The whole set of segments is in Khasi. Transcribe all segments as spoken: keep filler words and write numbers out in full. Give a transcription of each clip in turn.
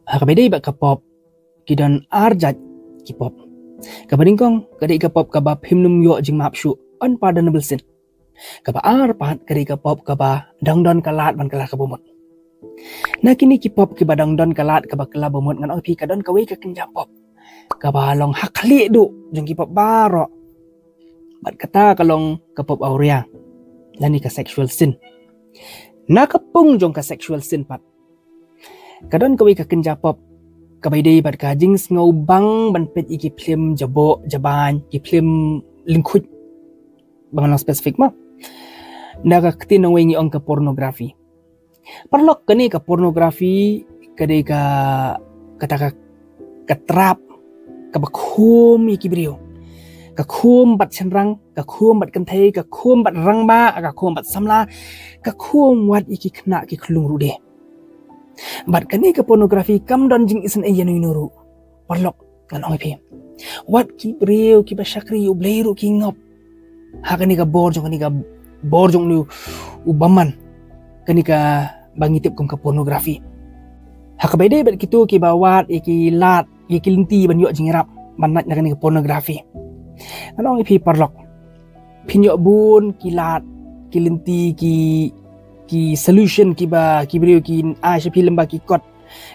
Ha kaba ïadei bad ka pop, ki don ar jait ki pop. Kaba nyngkong ka dei ka pop kaba phim nym ïoh jingmap shuh, unpardonable sin. Kaba ar pat ka dei ka pop kaba dang don ka lad ban kylla ka bamut. Na kine ki pop kiba dang don ka lad kaba kylla bamut, ngan ong ïa phi ka don kawei ka kynja pop kaba long ha khlieh duh jong ki pop baroh. Bad kata ka long ka pop awria, lane ka sexual sin. Na ka pung jong ka sexual sin pat, ka don kawei ka kynja pop kaba ïadei bad ka jingsngewbang ban peit ïa ki phlim jaboh jabain, ki phlim lyngkhuid, ba ngan long specific ma, na ka ktien nongwei ngi ong ka pornography. Paralok, kane ka pornography ka dei ka, kata ka, ka trap kaba khum ïa ki briew. Ka khum bad shynrang, ka khum bad kynthei, ka khum bad rangbah, ka khum bad samla, ka khum wat ïa ki khynnah ki khyllung ruh de. Bad kane ka pornography kam don jingisynei ïa uno uno ruh. Paralok, ngan ong ïa phi, wat ki briew kiba shakri ïa U Blei ruh ki ngop ha kane ka bor jong, kane ka bor jong une u bymman, kane kaba ngi tip kum ka pornography. Ha kaba ïadei bad kito kiba wad ïa ki lad, ïa ki lynti ban ïoh jingïarap ban lait na kane ka pornography, ngan ong ïa phi paralok, phin ïoh bun ki lad, ki lynti, ki, ki solution kiba ki briew kin ai sha phi lyngba ki kot,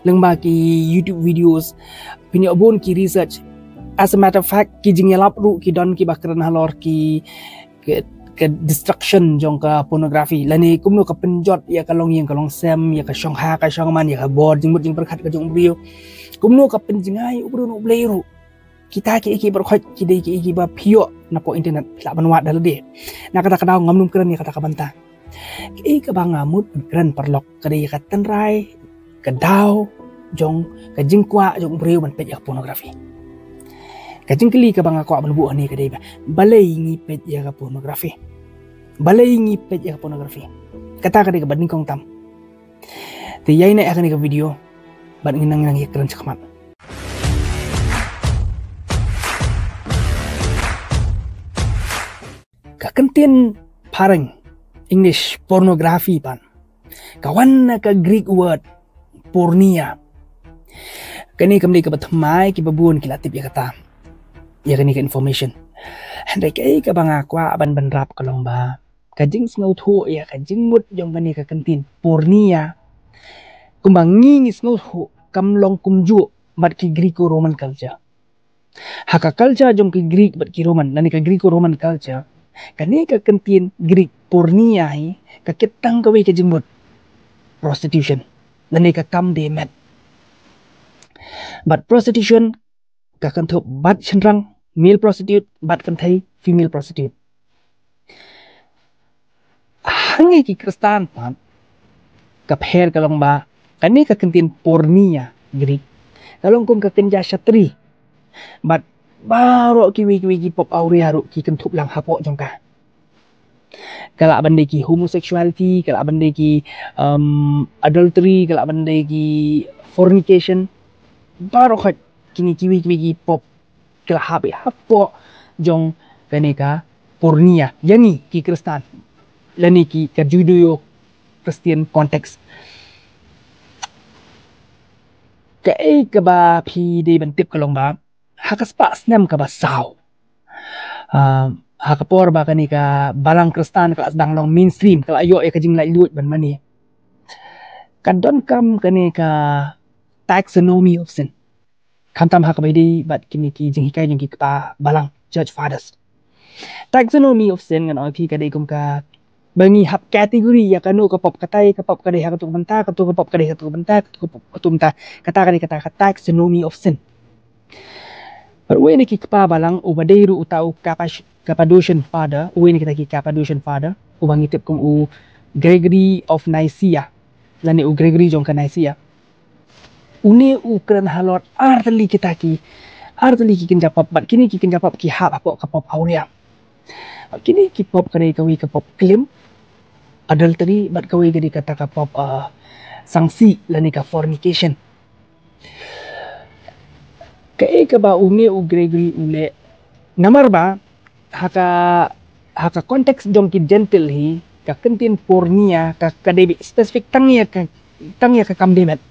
lyngba ki YouTube videos. Phin ïoh bun ki research. As a matter of fact, ki jingïalap ruh ki don kiba kren halor ki, ki, ki destruction jong ka pornography, lane kumno ka pynjot ïa ka longïing ka longsem, ïa ka shongha ka shongman, ïa ka bor jingmut jingpyrkhat ka jong u briew. Kumno ka pynjngai u briew na U Blei ruh. Kita kiei kiei baroh ki dei kiei kiei ba phi ïoh napoh internet, phi lah ban wad da lade. Na kata ka daw ngam nym kren ïa kata ka bynta. Kiei kaba nga mut ban kren paralok ka dei ïa ka tynrai, ka daw jong, ka jingkwah jong u briew ban peit ïa ka pornography. Ka jingkylli kaba nga kwah ban buh hangne ka dei ba, balei ngi peit ïa ka pornography? Balei ngi peit ïa ka pornography? Kata ka dei kaba nyngkong tam. Te ïaineh ha kane ka video bad ngin nang nang ïakren shakhmat. Ka kyntien phareng, English pornography pat, ka wan na ka Greek word porneia. Kane kam dei kaba thymmai, kiba bun ki la tip ïa kata, ïa kane ka information. Hynrei kaei kaba nga kwah ban bynrap ka long ba ka jingsngewthuh ïa ka jingmut jong kane ka kyntien porneia, kumba ngi ngi sngewthuh, kam long kumjuh bad ki Greco-Roman culture. Ha ka culture jong ki Greek bad ki Roman, lane ka Greco-Roman culture, kane ka kyntien Greek porneia hi ka kit tang kawei ka jingmut, prostitution, lane ka kam dei met. Bad prostitution ka kynthup bad shynrang, male prostitute, bad kynthei, female prostitute. Ha ngi ki Khristan pat, ka pher ka long ba kane ka kyntien porneia, Greek, ka long kum ka kynja shatri. Bad baroh kiwei kiwei ki pop awria ruh ki kynthup lang hapoh jong ka. Ka lah ban dei ki homosexuality, ka lah ban dei ki, um, adultery, ka lah ban dei ki fornication. Baroh kine kiwei kiwei ki pop ki la hap hapoh jong kane ka porneia ïa ngi ki Khristan, lane ki ka Judeo-Christian context. Kaei kaba phi dei ban tip ka long ba ha ka spah snem kaba saw, ah, ha ka por ba kane ka balang Khristan ka la sdang long mainstream, ka la ïoh ïa ka jinglaitluid ban mane, ka donkam kane ka taxonomy of sin. Khamtam ha kaba ïadei bad kine ki jinghikai jong ki kpa balang, church fathers. Taxonomy of sin, ngan ong ïa phi, ka dei kum ka ba ngi hap category ïa kano ka pop, kata ka pop ka dei ha kato ka bynta, kato ka pop ka dei ha kato ka bynta, kato ka pop kato ka bynta. Kata ka dei kata ka taxonomy of sin. Bad uwei na ki kpa balang uba dei ruh uta u Cappa-, Cappadocian Father, uwei na kita ki Cappadocian Father, uba ngi tip kum u Gregory of Nicaea, lane u Gregory jong ka Nicaea. Une u kren halor artylli kita ki, artylli ki kynja pop, bad kine ki kynja pop ki hap hapoh ka pop awria. Bad kine ki pop ka dei kawei ka pop klim, adultery, bad kawei ka dei kata ka pop, ah, sangsi lane ka fornication. Kaei kaba une u Gregory u leh, namar ba ha ka, ha ka context jong ki Gentile hi, ka kyntien porneia ka, ka dei beit specific tang ïa ka, tang ïa ka kam dei met.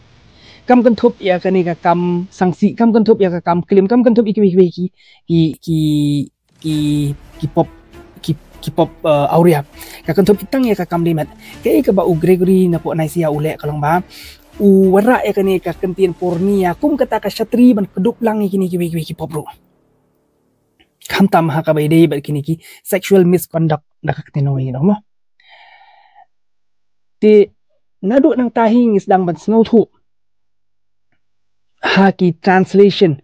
kam kynthup ïa kane ka kam sangsi, kam kynthup ïa ka kam klim, kam kynthup ïa ki, ki, ki, ki, ki, ki pop, ki, ki pop, eh, awria. Ka kynthup tang ïa ka kam dei met. Kaei kaba u Gregory napoh Nicaea u leh ka long ba u wanrah ïa kane ka kyntien porneia kum kata ka shatri ban kdup lang ïa kine ki, ki, ki pop ruh. Khamtam ha kaba ïadei bad kine ki sexual misconduct da ka ktien Nongwei, you know, mo. Te naduh nangta hi ngi sdang ban sngewthuh ha ki translation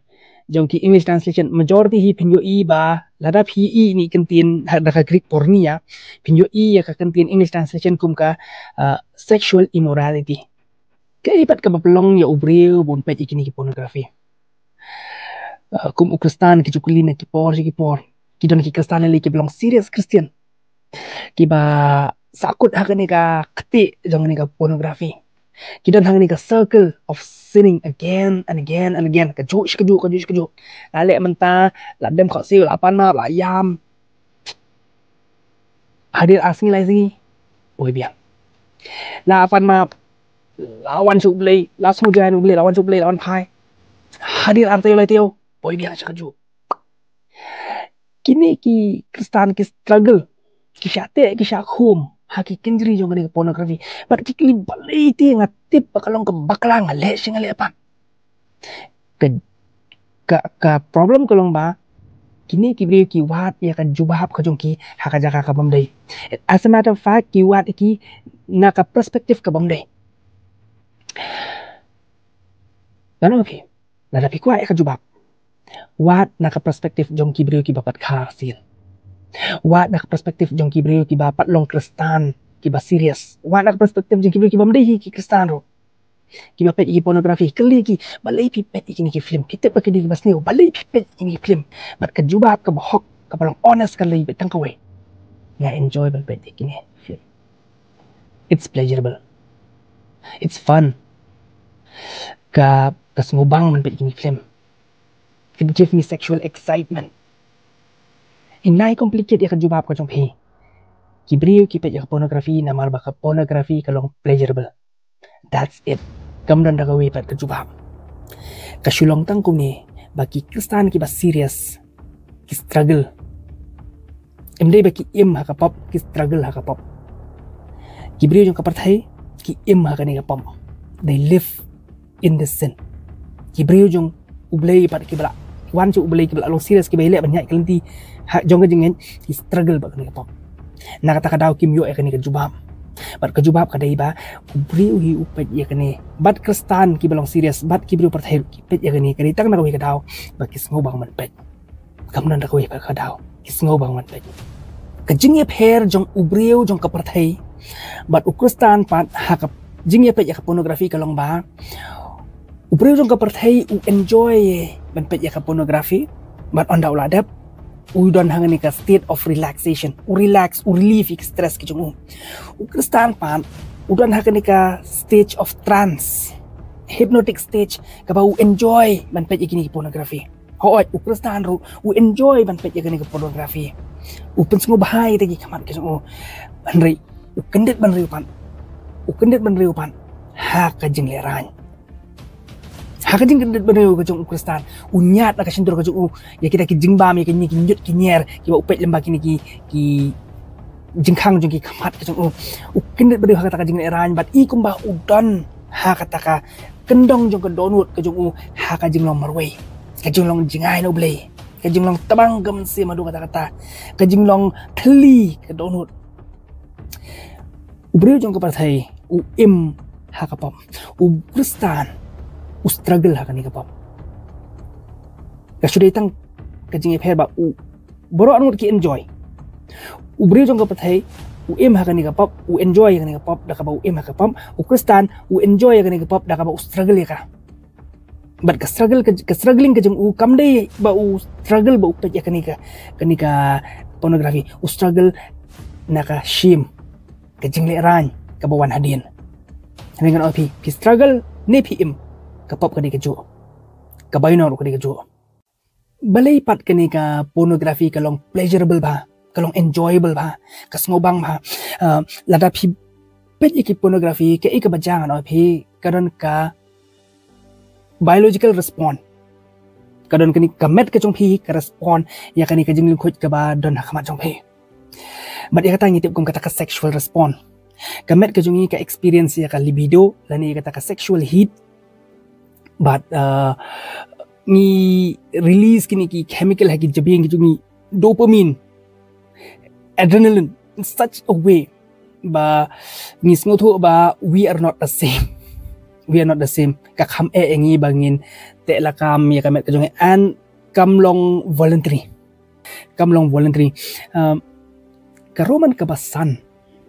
jong ki English translation, majority hi phin ïohi ba lada phi ïohi ïa kane ka kyntien ha, da ka Greek porneia, phin ïohi ïa ka kyntien English translation kum ka, uh, sexual immorality. Kaei pat kaba pynlong ïa u briew ba un peit ïa kine ki pornography? Uh, kum u Khristan ki ju kylli na ki por sha ki por. Ki don ki Khristan lei lei kiba long serious Christian, kiba sahkut ha kane ka kti jong kane ka pornography. Ki don ha kane ka circle of sinning again and again and again. Kajuh sha kajuh, kajuh sha kajuh. La leh mynta, la dem khohsiew, la pan map, la ïam. Hadien ar sngi lai sngi, poi biang. La pan map, la wan sha U Blei, la sngewjai na U Blei, la wan sha U Blei, la wan phai. Hadien ar taïew lai taïew, poi biang sha kajuh. Kine ki Khristan ki struggle, ki shah teh, ki shah khum ha ki kynjri jong kane ka pornography. Bad ki kylli balei te, nga tip ba ka long ka bakla, nga leh shi nga leh pat. Ka, ka, ka problem ka long ba kine ki briew ki wad ïa ka jubab ka jong ki ha ka jaka ka bym dei. As a matter of fact, ki wad ïa ki na ka perspective ka bym dei. Lano phi, lada phi kwah ïa ka jubab, wad na ka perspective jong ki briew kiba pat kha sien. Wad na ka perspective jong ki briew kiba pat long Khristan kiba serious. Wad na ka perspective jong ki briew kiba ym dei hi ki Khristan ruh, kiba peit ïa ki pornography. Kylli ki, balei phi peit ïa kine ki film? Ki tip ba ki dei kiba sniew, balei phi peit ïa kine ki film? Bad ka jubab kaba hok, kaba long honest ka lei beit tang kawei: nga enjoy ban peit ïa kine film. It's pleasurable. It's fun. Ka, ka sngewbang ban peit ïa kine ki film. It gives me sexual excitement. Ym nai complicate ïa ka jubab ka jong phi. Ki briew ki peit ïa ka pornography namar ba ka pornography ka long pleasurable. That's it. Kam don da kawei pat ka jubab. Ka shu long tang kumne ba ki Khristan kiba serious ki struggle. Ym dei ba ki im ha ka pop, ki struggle ha ka pop. Ki briew jong ka pyrthei ki im ha kane ka pop. They live in the sin. Ki briew jong U Blei pat kiba la wan sha U Blei, kiba la long serious, kiba ïaleh ban ïaid ka lynti ha jong ka jingngeit, ki struggle bad kane ka pop. Na kata ka daw kim ïoh ïa kane ka jubab. Bad ka jubab ka dei ba u briew hi u peit ïa kane. Bad Khristan kiba long serious, bad ki briew pyrthei ki peit ïa kane. Ka dei tang na kawei ka daw ba ki sngewbang ban peit. Kam don da kawei pat ka daw, ki sngewbang ban peit. Ka jingïapher jong u briew jong ka pyrthei bad u Khristan pat ha ka jingïapeit ïa ka pornography ka long ba u briew jong ka pyrthei u enjoy ban peit ïa ka pornography, bad ynda u la dep, u don ha kane ka state of relaxation. U relax, u relieve ïa ka stress ka jong u. U Khristan pat u don ha kane ka stage of trance, hypnotic stage, kaba u enjoy ban peit ïa kine ki pornography. Hooid, u Khristan ruh u enjoy ban peit ïa kane ka pornography. U pynsngewbha ïa kita ki khmat ka jong u. Hynrei u kyndit bynriew pat, u kyndit bynriew pat ha ka jinglehrain. Ha ka jingkyndit bynriew ka jong u Khristan, u ñiad na ka shyntur ka jong u ïa kita ki jingbam, ïa kine ki ñiut ki ñier kiba u peit lyngba kine ki, ki jingkhang jong ki khmat ka jong u. U kyndit bynriew ha kata ka jinglehrain bad i kumba u don ha kata ka kyndong jong ka dohnud ka jong u ha ka jinglong marwei, ka jinglong jngai na U Blei, ka jinglong tbang ka mynsiem haduh katta katta, ka jinglong thylli ka dohnud. U briew jong ka pyrthei u im ha ka pop. U Khristan u struggle ha kane ka pop. Ka shu dei tang ka jingïapher ba u baroh arngut ki enjoy. U briew jong ka pyrthei u im ha kane ka pop, u enjoy ha kane ka pop da kaba u im ha ka pop. U Khristan u enjoy ha kane ka pop da kaba u struggle ïa ka. Bad ka struggle ka, ka struggling ka jong u kam dei ba u struggle ba u peit ïa kane ka, kane ka pornography. U struggle na ka shame, ka jinglehrain kaba wan hadien. Hynrei ngan ong ïa phi, phi struggle ne phi im, ka pop ka dei kajuh, ka bainong ruh ka dei kajuh. Balei pat kane ka pornography ka long pleasurable bha, ka long enjoyable bha, ka sngewbang bha? Ah, lada phi peit ïa ki pornography, kaei kaba jia ngan ong ïa phi, ka don ka biological response. Ka don kane ka met ka jong phi ka respond ïa kane ka jinglyngkhuid kaba don ha khmat jong phi. Bad ïa kata ngi tip kum kata ka sexual response. Ka met ka jong ngi ka experience ïa ka libido lane ïa kata ka sexual heat. Bad uh, ngi release kine ki chemical ha ki jabieng ki jong ngi, dopamine, adrenaline in such a way ba ngi sngewthuh ba we are not the same. We are not the same. Ka kham eh ïa ngi ba ngin teh lakam ïa ka met ka jong ngi, and kam long voluntary. Kam long voluntary. Um, ka Roman kaba san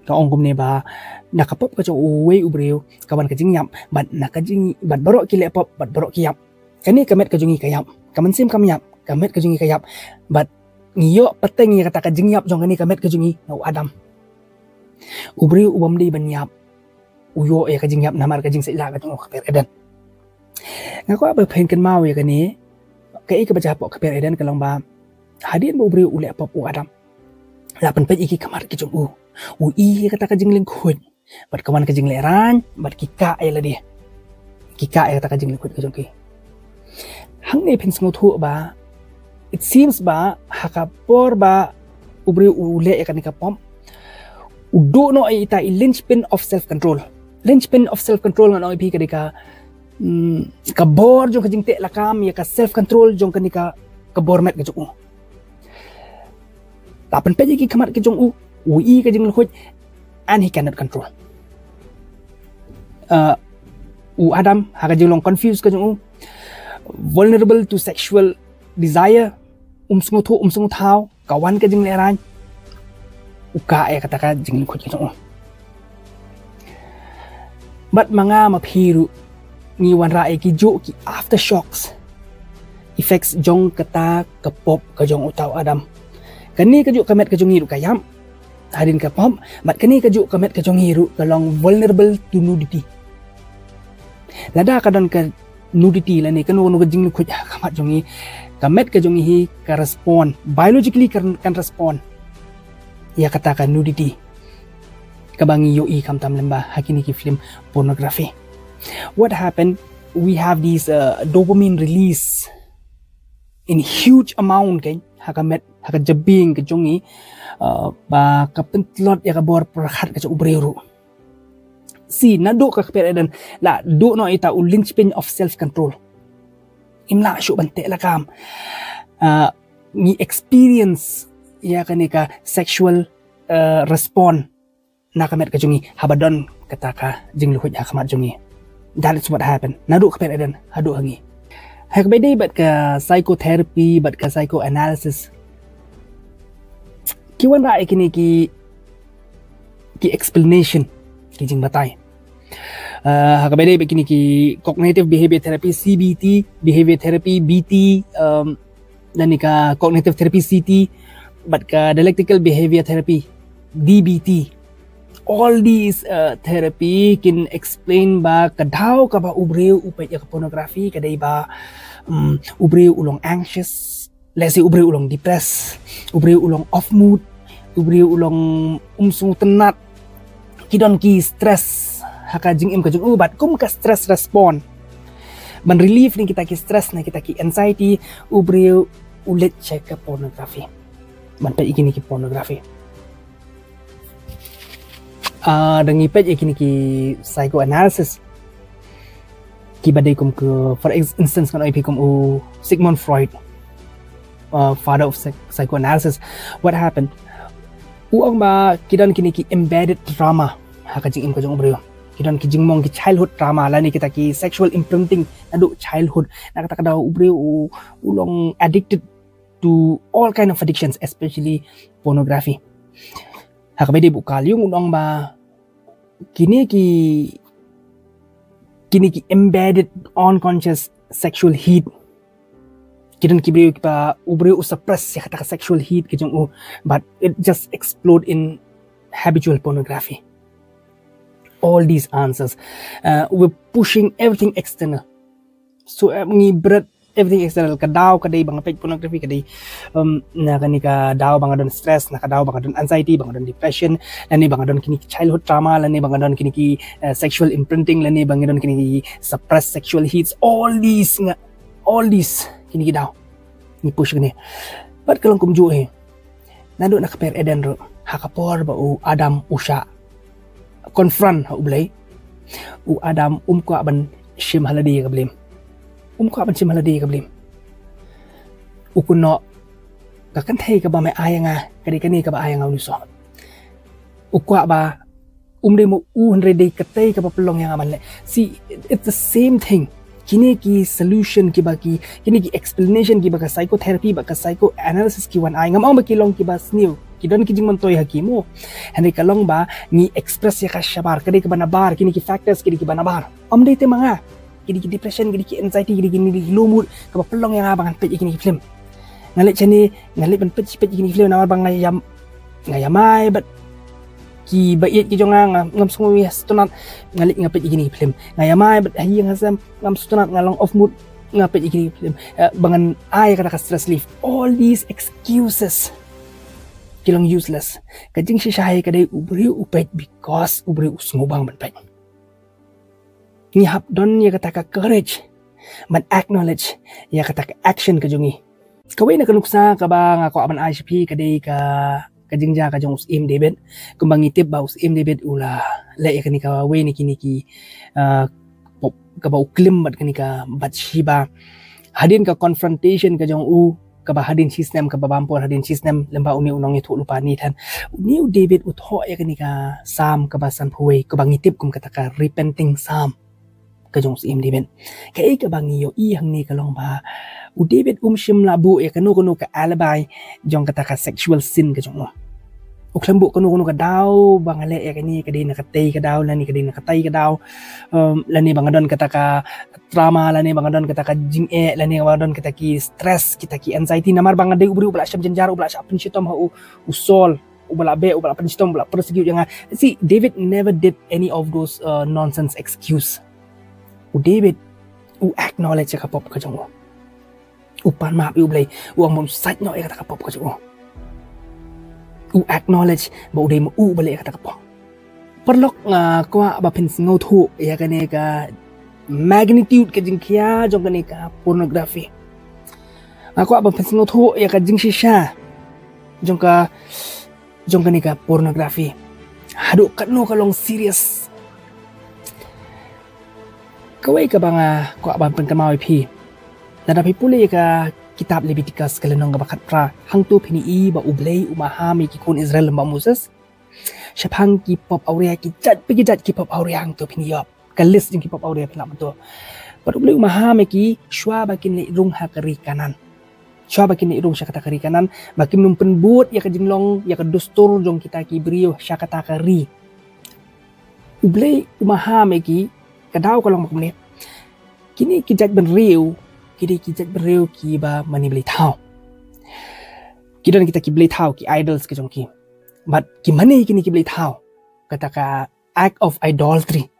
ka ong kumne ba na ka pop ka jong uwei u briew ka wan ka jingïap, bad na ka jing, bad baroh ki leh pop, bad baroh ki ïap. Kane ka met ka jong ngi ka ïap, ka mynsiem kam ïap, ka met ka jong ngi ka ïap. Bad ngi ïoh pateng ïa kata ka jingïap jong kane ka met ka jong ngi na u Adam. U briew u bym dei ban ïap u ïoh ïa ka jingïap namar ka jingsiat ka jong u ha ka kper Eden. Nga kwah ba phin kynmaw ïa kane, kaei kaba jia hapoh ka kper Eden ka long ba hadien ba u briew u leh pop, u Adam la pynpeit ïa ki khmat ki jong u, u i ïa kata ka jinglyngkhuid, bad ka wan ka jinglehrain, bad ki kah ïa lade. Ki kah ïa kata ka jinglyngkhuid ka jong ki. Hangne phin sngewthuh ba it seems ba ha ka por ba u briew u leh ïa kane ka pop, u duh noh ïa ita i linchpin of self control. Linchpin of self control ngan ong ïa phi ka dei ka, mm, ka bor jong ka jingteh lakam ïa ka self control jong kane ka, ka bor met ka jong u. La pynpeit ïa ki khmat ki jong u, u i ka jinglyngkhuid, and he cannot control. Uh, u Adam ha ka jinglong confused ka jong u, vulnerable to sexual desire, um sngewthuh um sngewthaw, ka wan ka jinglehrain, u kah ïa kata ka jinglyngkhuid ka jong u. Bad ma nga ma phi ruh ngi wanrah ïa ki juh ki aftershocks, effects jong kata ka pop ka jong uta u Adam. Kane ka juh ka met ka jong ngi ruh ka ïap hadien ka pop, bad kane ka juh ka met ka jong ngi ruh ka long vulnerable to nudity. Lada ka don ka nudity lane kano kano ka jinglyngkhuid ha khmat jong ngi, ka met ka jong ngi hi ka respond, biologically kan, kan respond ïa kata ka nudity kaba ngi ïohi khamtam lyngba ha kine ki film pornography. What happened? We have this uh, dopamine release in huge amount, kan, ha ka met, ha ka jabieng ka jong ngi, uh, ba ka pyntlot ïa ka bor pyrkhat ka jong u briew ruh. Si, naduh ka kper Eden la duh noh ita u linchpin of self control. Im lah shuh ban teh lakam. Uh, ngi experience ïa kane ka sexual uh, response na ka met ka jong ngi haba don kata ka jinglyngkhuid ha khmat jong ngi. That is what happened. Naduh ka kper Eden haduh ha ngi. Ha kaba ïadei bad ka psychotherapy bad ka psychoanalysis, ki wanrah ïa kine ki, ki explanation, ki jingbatai. Uh, ha kaba ïadei bad kine ki cognitive behavior therapy, C B T, behavior therapy, B T, um, lane ka cognitive therapy, C T, bad ka dialectical behavior therapy, D B T. All these uh, therapy kin explain ba ka daw kaba u briew u peit ïa ka pornography ka dei ba, um, u briew u long anxious, let's say u briew u long depressed, u briew u long off mood, u briew u long um sngewtynnat, ki don ki stress ha ka jingim ka jong u, bad kum ka stress response, ban relieve na kita ki stress, na kita ki anxiety, u briew u leit sha ka pornography, ban peit ïa kine ki pornography. Ah, da ngi peit ïa kine ki psychoanalysis, kiba dei kum ka, for ex-, instance, ngan ong ïa phi kum u Sigmund Freud, uh, father of psych-, psychoanalysis. What happened? U ong ba ki don kine ki embedded trauma ha ka jingim ka jong u briew. Ki don ki jingmong ki childhood trauma lane kita ki sexual imprinting naduh childhood. Na kata ka daw u briew u, u long addicted to all kind of addictions, especially pornography. Ha kaba ïadei bad u Carl Jung u ong ba kine ki, kine ki embedded unconscious sexual heat, ki don ki briew kiba u briew u suppress ïa kata ka sexual heat ka jong u, but it just explode in habitual pornography. All these answers, uh, we're pushing everything external. So, eh, ngi bret everything external. Ka daw ka dei ba nga peit pornography ka dei, um, na kane ka daw ba nga don stress, na ka daw ba nga don anxiety, ba nga don depression, lane ba nga don kine ki childhood trauma, lane ba nga don kine ki, uh, sexual imprinting, lane ba nga don kine ki suppressed sexual heats, all these nga, all these kine ki daw. Ngi push kine. Bad ka long kumjuh hi. Naduh na ka kper Eden ruh, ha ka por ba u Adam u shah confront ha U Blei, u Adam um kwah ban shim halade ïa ka blame. Um kwah ban shim halade ïa ka blame. U kynnoh, ka kynthei kaba me ai ïa nga ka dei kane kaba ai ïa nga u nongsoh. U kwah ba um dei mo u, hynrei dei katei kaba pynlong ïa nga ban leh. See, it's the same thing. Kine ki solution kiba ki, kine ki explanation kiba ka psychotherapy bad ka psychoanalysis ki wan ai, ngam ong ba ki long kiba sniew, ki don ki jingmyntoi ha ki mo. Hynrei ka long ba ngi express ïa ka shabar, ka dei kaba nabar, kine ki factors ki dei kiba nabar. Ym dei te ma nga. Ki dei ki depression, ki dei ki anxiety, ki dei ki, ki dei ki low mood kaba pynlong ïa nga ba ngan peit ïa kine ki film. Nga leit shane, nga leit ban peit, peit ïa kine ki film namar ba nga ïam, nga ïamai bad kiba ïeit ki jong nga, nga, ngam sngewthuh sngewtynnat, nga leit nga peit ïa kine ki film. Nga ïamai bad ha ïing ha sem, ngam sngewthuh sngewtynnat, nga long off mood, nga peit ïa kine ki film. Eh, ba ngan ai kata ka stress relief. All these excuses ki long useless. Ka jingshisha hi ka dei u briew u peit because u briew u sngewbang ban peit. Ngi hap don ïa kata ka courage ban acknowledge ïa kata ka action ka jong ngi. Kawei na ka nuksa kaba nga kwah ban ai sha phi ka dei ka, ka jingjia ka jong u Syiem David. Kumba ngi tip ba u Syiem David u la leh ïa kane kawei na kine ki, ah, pop, kaba u klim bad kane ka Bathsheba. Hadien ka confrontation ka jong u, kaba hadien shisnem, kaba bam por hadien shisnem, lem bad une u nongïathuhlypa Nathan. Une u David u thoh ïa kane ka Salm kaba sanphew wei, kaba ngi tip kum kata ka repenting Psalm ka jong u Syiem David. Kaei kaba ngi ïohi hangne ka long ba u David um shym la buh ïa kano kano ka alibi jong kata ka sexual sin ka jong u. U khlem buh kano kano ka daw ba nga leh ïa kane ka dei na katei ka daw, lane ka dei na katei ka daw, um, lane ba nga don kata ka trauma, lane ba nga don kata ka jingeh, lane ba nga don kata ki stress, kita ki anxiety, namar ba nga dei u briew uba la shah jynjar, uba la shah pynshitom ha u, u Saul, uba la beh, uba la pynshitom, uba la persecute ïa nga. See, David never did any of those, uh, nonsense excuse. U David u acknowledge ïa ka pop ka jong u. U pan map ïa u Blei, u ong ba un sait noh ïa kata ka pop ka jong u. U acknowledge ba u dei ma u uba leh ïa kata ka pop. Paralok, nga kwah ba phin sngewthuh ïa kane ka magnitude ka jingkhia jong kane ka pornography. Nga kwah ba phin sngewthuh ïa ka jingshisha jong ka, jong kane ka pornography. Haduh katno ka long serious. Kawei kaba nga kwah ban pynkynmaw ïa phi. Lada phi pule ïa ka kitab Leviticus ka lynnong kaba khatphra, hangto phin ïohi ba u Blei u maham ïa ki khun Israel lem bad u Moses shaphang ki pop awria, ki jait pa ki jait ki pop awria, hangto phin ïohi ka list jong ki pop awria phin lap mynta. Bad u Blei u maham ïa ki shuwa ba kin leit rung ha ka ri Kanaan. Shuwa ba kin leit rung sha kata ka ri Kanaan, ba kin ym pynbud ïa ka jinglong, ïa ka dustur jong kita ki briew sha kata ka ri. U Blei u maham ïa ki, ka daw ka long ba kumne. Kine ki jait bynriew ki dei ki jait bynriew kiba mane blei thaw. Ki don kita ki blei thaw, ki idols ki jong ki. Bad ki mane kine ki blei thaw. Kata ka act of idolatry.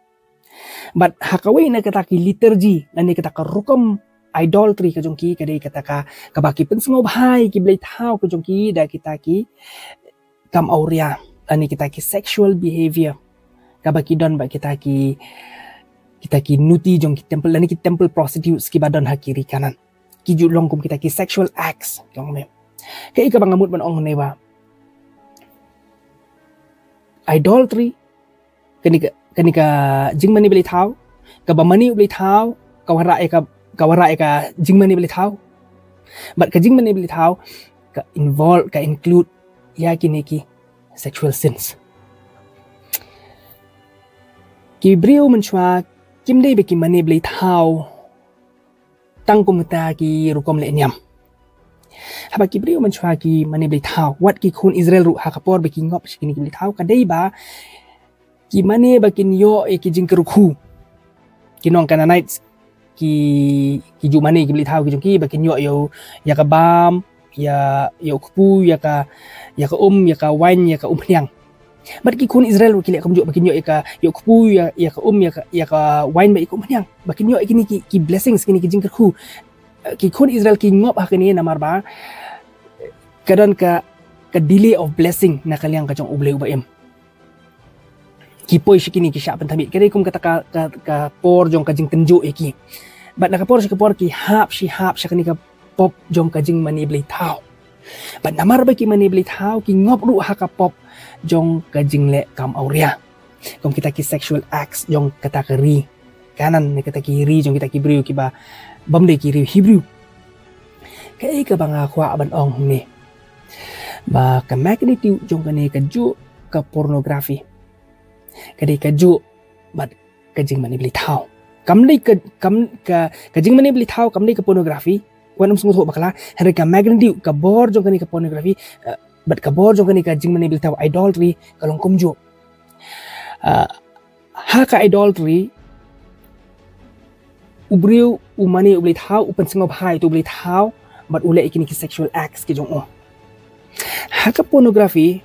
Bad ha kawei na kata ki liturgy, lane kata ka rukom idolatry ka jong ki, ka dei kata ka, kaba ki pynsngewbha ïa ki blei thaw ka jong ki da kita ki kam awria, lane kita ki sexual behavior kaba ki don bad kita ki, kita ki nuti jong ki temple, lane ki temple prostitutes kiba don ha ki ri Kanaan. Ki ju long kum kita ki sexual acts, ki ong ne. Kaei kaba nga mut ban ong ne ba idolatry, kane ka, kane ka jingmane blei thaw, kaba mane u blei thaw ka wanrah ïa ka, ka wanrah ïa ka jingmane blei thaw. Bad ka jingmane blei thaw ka involve, ka include ïa kine ki sexual sins. Ki briew mynshuwa kim dei ba ki mane blei thaw tang kum kita ki rukom leh niam. Haba ki briew mynshuwa ki mane blei thaw, wat ki khun Israel ruh ha ka por ba ki ngop sha kine ki blei thaw, ka dei ba ki mane ba kin ïoh ïa ki jingkyrkhu. Ki nong Canaanites ki, ki ju mane ki blei thaw ki jong ki ba kin ïoh ïa u, ïa ka bam, ïa, ïa u kpu, ïa ka, ïa ka um, ïa ka umphniang. Bad ki khun Israel ruh ki leh kumjuh ba kin ïoh ïa ka, ïa u kpu, ïa, ïa ka um, ïa ka, ïa ka wine bad ïa ka umphniang. Ba kin ïoh ïa kine ki, ki blessings, kine ki jingkyrkhu. Ki khun Israel ki ngop ha kane namar ba ka don ka, ka delay of blessing na ka liang ka jong U Blei uba im. Ki poi sha kine ki shah pynthabit. Ka dei kum kata ka, ka, ka por jong ka jingtynjuh ïa ki. Bad na ka por sha ka por ki hap shi hap sha kane ka pop jong ka jingmane blei thaw. Bad namar ba ki mane blei thaw ki ngop ruh ha ka pop jong ka jingleh kam awria. Kum kita ki sexual acts jong kata ka ri Kanan ne kata ki ri jong kita ki briew kiba bym dei ki ri Hebrew. Kaei kaba nga kwah ban ong hangne ba ka magnitude jong kane kajuh ka pornography ka dei kajuh bad ka jingmane blei thaw. Kam dei ka, kam, ka, ka jingmane blei thaw kam dei ka pornography. Wan ym sngewthuh bakla, hynrei ka magnitude, ka bor jong kane ka pornography, eh, bad ka bor jong kane ka jingmane blei thaw, adultery, ka long kumjuh. Ah, ha ka adultery, u briew u mane u blei thaw, u pynsngewbha ïa uto u blei thaw bad u leh ïa kine ki sexual acts ki jong u. Ha ka pornography,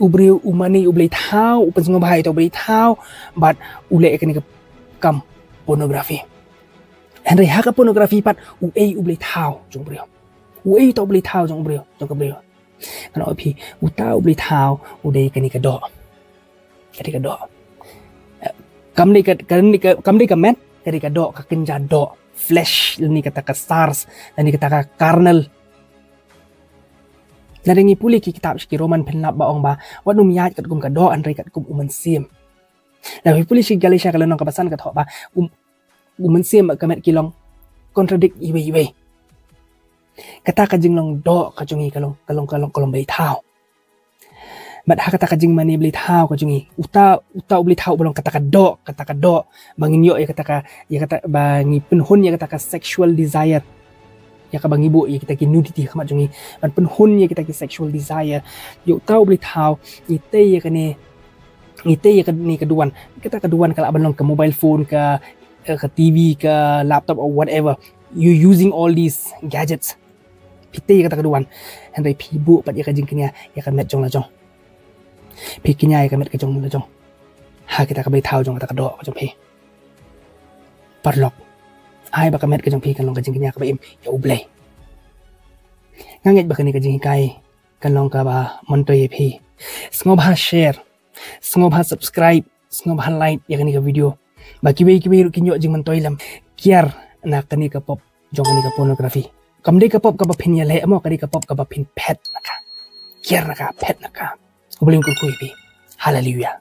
u briew u mane u blei thaw, u pynsngewbha ïa uto u blei thaw bad u leh ïa kane ka kam pornography. Hynrei ha ka pornography pat u ei u blei thaw jong u briew. U ei uto u blei thaw jong u briew, jong ka briew. Ngan ong ïa phi, uta u blei thaw u dei kane ka doh. Ka dei ka doh. Kam dei ka, kam dei ka, kam dei ka met, ka dei ka doh, ka kynja doh. Flesh, lane kata ka sarx, lane kata ka carnal. Lada ngi pule ki kitab sha ki Roman phin lap ba ong ba wat nym ïaid katkum ka doh hynrei katkum u mynsiem. Lada phi pule sha ki Galatia ka lynnong kaba san ka thoh ba u, u mynsiem bad ka met ki long contradict iwei iwei. Kata ka jinglong doh ka jong ngi ka long, ka long, ka long, ka long blei thaw. Bad ha kata ka jingmane blei thaw ka jong ngi, uta, uta u blei thaw uba long kata ka doh, kata ka doh ba ngin ïoh ïa kata ka, ïa kata ba ngi pynhun ïa kata ka sexual desire. Ïa kaba ngi buh ïa kita ki nudity ha khmat jong ngi ban pynhun ïa kita ki sexual desire. Ïa uta u blei thaw ngi tei ïa kane, ngi tei ïa kane ka duwan. Kata ka duwan ka lah ban long ka mobile phone, ka, ka T V, ka laptop or whatever. You using all these gadgets. Phi tei ïa kata ka duwan. Hynrei phi buh pat ïa ka jingkñia ïa ka met jong la jong. Phi kñia ïa ka met ka jong la jong ha kita ka blei thaw jong kata ka doh ka jong phi. Paralok, ai ba ka met ka jong phi kan long ka jingkñia kaba im ïa U Blei. Nga ngeit ba kane ka jinghikai kan long kaba myntoi ïa phi. Sngewbha share, sngewbha subscribe, sngewbha like ïa kane ka video ba kiwei kiwei ruh kin ïoh jingmyntoi lem. Kiar na kane ka pop jong kane ka pornography. Kam dei ka pop kaba phin ïaleh mo, ka dei ka pop kaba phin phet na ka. Kiar na ka, phet na ka. U Blei un kyrkhu ïa phi. Haleluya.